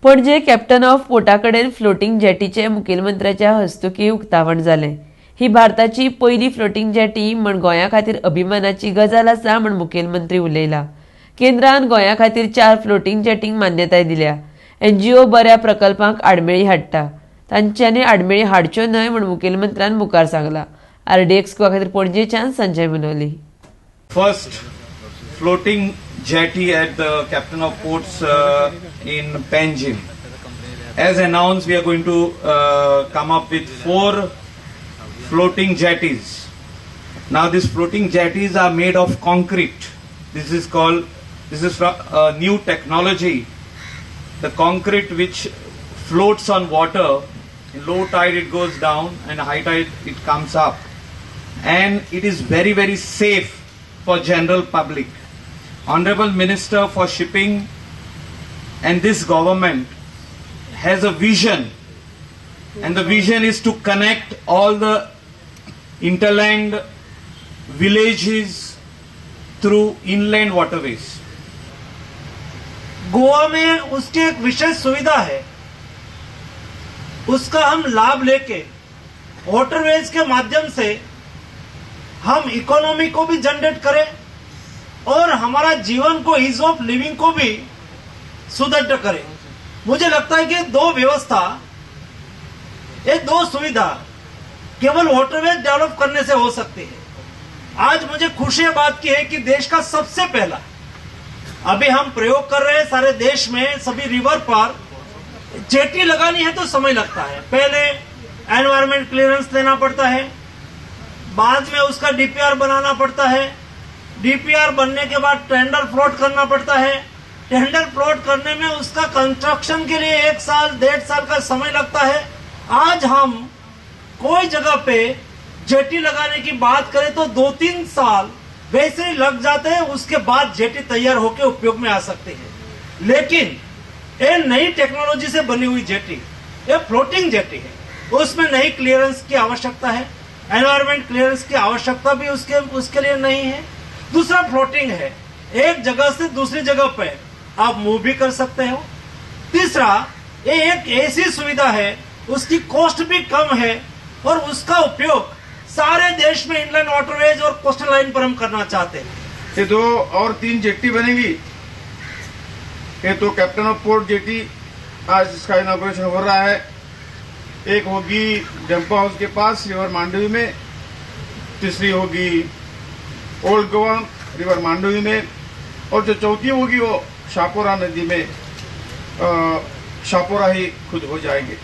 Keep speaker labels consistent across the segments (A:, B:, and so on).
A: Panaji captain of पोर्टा कडेन floating जेटीचे मुखेलमंत्र्याच्या हस्तुकीं उक्तावण जालें. ही भारताची पयली फ्लोटींग जेटी म्हण गोंया खातीर अभिमानाची गजाल आसा म्हण मुखेलमंत्री उलयला. केंद्रान गोंया खातीर चार फ्लोटींग जेटींक मान्यताय दिल्या. एनजीओ बऱ्या प्रकल्पांक आडमेळी हाडटा, तांच्यांनी आडमेळी हाडच्यो न्हय म्हूण मुखेलमंत्र्यान मुखार सांगला. आरडीएक्स गोवा खातीर पणजेच्यान Sanjay मुनोली.
B: First floating jetty at the Captain of Ports in Panjim. As announced, we are going to come up with four floating jetties. Now, these floating jetties are made of concrete. This is from a new technology. The concrete which floats on water, in low tide it goes down and high tide it comes up. And it is very, very safe for general public. Honorable Minister for Shipping and this government has a vision, and the vision is to connect all the hinterland villages through inland waterways.
C: Goa में उसकी एक विशेष सुविधा है, उसका हम लाभ लेके waterways K माध्यम से हम economy को भी generate करें और हमारा जीवन को, ईज ऑफ लिविंग को भी सुदृढ़ करें. मुझे लगता है कि दो व्यवस्था, ये दो सुविधा केवल वाटरवेज डेवलप करने से हो सकती है. आज मुझे खुशी बात की है कि देश का सबसे पहला अभी हम प्रयोग कर रहे हैं. सारे देश में सभी रिवर पर जेटी लगानी है तो समय लगता है. पहले एनवायरमेंट क्लियरेंस लेना पड़ता है, बाद में उसका डीपीआर बनाना पड़ता है, डीपीआर बनने के बाद टेंडर फ्लोट करना पड़ता है, टेंडर फ्लोट करने में उसका कंस्ट्रक्शन के लिए एक साल, 1.5 साल का समय लगता है. आज हम कोई जगह पे जेटी लगाने की बात करें तो 2-3 साल वैसे ही लग जाते हैं, उसके बाद जेटी तैयार होकर उपयोग में आ सकती है. लेकिन ये नई टेक्नोलॉजी से बनी हुई जेटी, ये फ्लोटिंग जेटी है, उसमें नई क्लियरेंस की आवश्यकता है, एनवायरमेंट क्लियरेंस की आवश्यकता भी उसके उसके लिए नहीं है. दूसरा, फ्लोटिंग है, एक जगह से दूसरी जगह पे आप मूव भी कर सकते हो. तीसरा, ये एक ऐसी सुविधा है, उसकी कॉस्ट भी कम है और उसका उपयोग सारे देश में इनलैंड वाटरवेज और कोस्टल लाइन पर हम करना चाहते हैं.
D: ये दो और तीन जेट्टी बनेगी. ये तो कैप्टन ऑफ पोर्ट जेटी, आज इसका इनॉग्रेशन हो रहा है. एक होगी डेम्पो हाउस के पास रिवर मांडवी में, तीसरी होगी ओल्ड गोवा रिवर मांडवी में और जो चौथी होगी वो शापोरा नदी में, शापोरा ही खुद हो जाएंगे.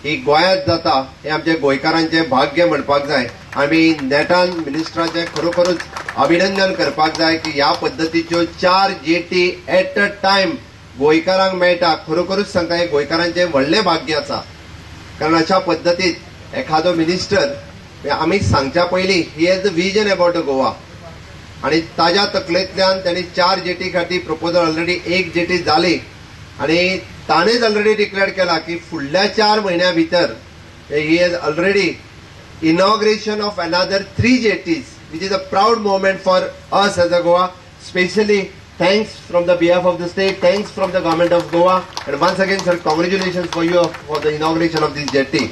E: ही गोंयांत जाता हें आमच्या गोंयकारांचें भाग्य म्हणपाक जाय. आमी नेटान मिनिस्टराचें खरोखरूच अभिनंदन करपाक जाय की ह्या पद्दतीच्यो चार जेटी एट अ टायम गोंयकारांक मेळटा. खरोखरूच सांगता, हें गोंयकारांचें व्हडलें भाग्य आसा, कारण अशा पद्दतीत एखादो मिनिस्टर आमी सांगच्या पयलीं he has the vision about Goa आणि ताज्या तकलेंतल्यान त्यांनी चार जेटी खातीर प्रपोजल, ऑलरेडी एक जेटी जाली आणि ताणेच ऑलरेडी डिक्लेअर केला की फुडल्या 4 म्हयन्या भितर he has already inauguration of another three jetties, which is a proud moment for us as a Goa. Specially thanks from the behalf of the state, thanks from the government of Goa, and once again, sir, congratulations for you for the inauguration of this jetty.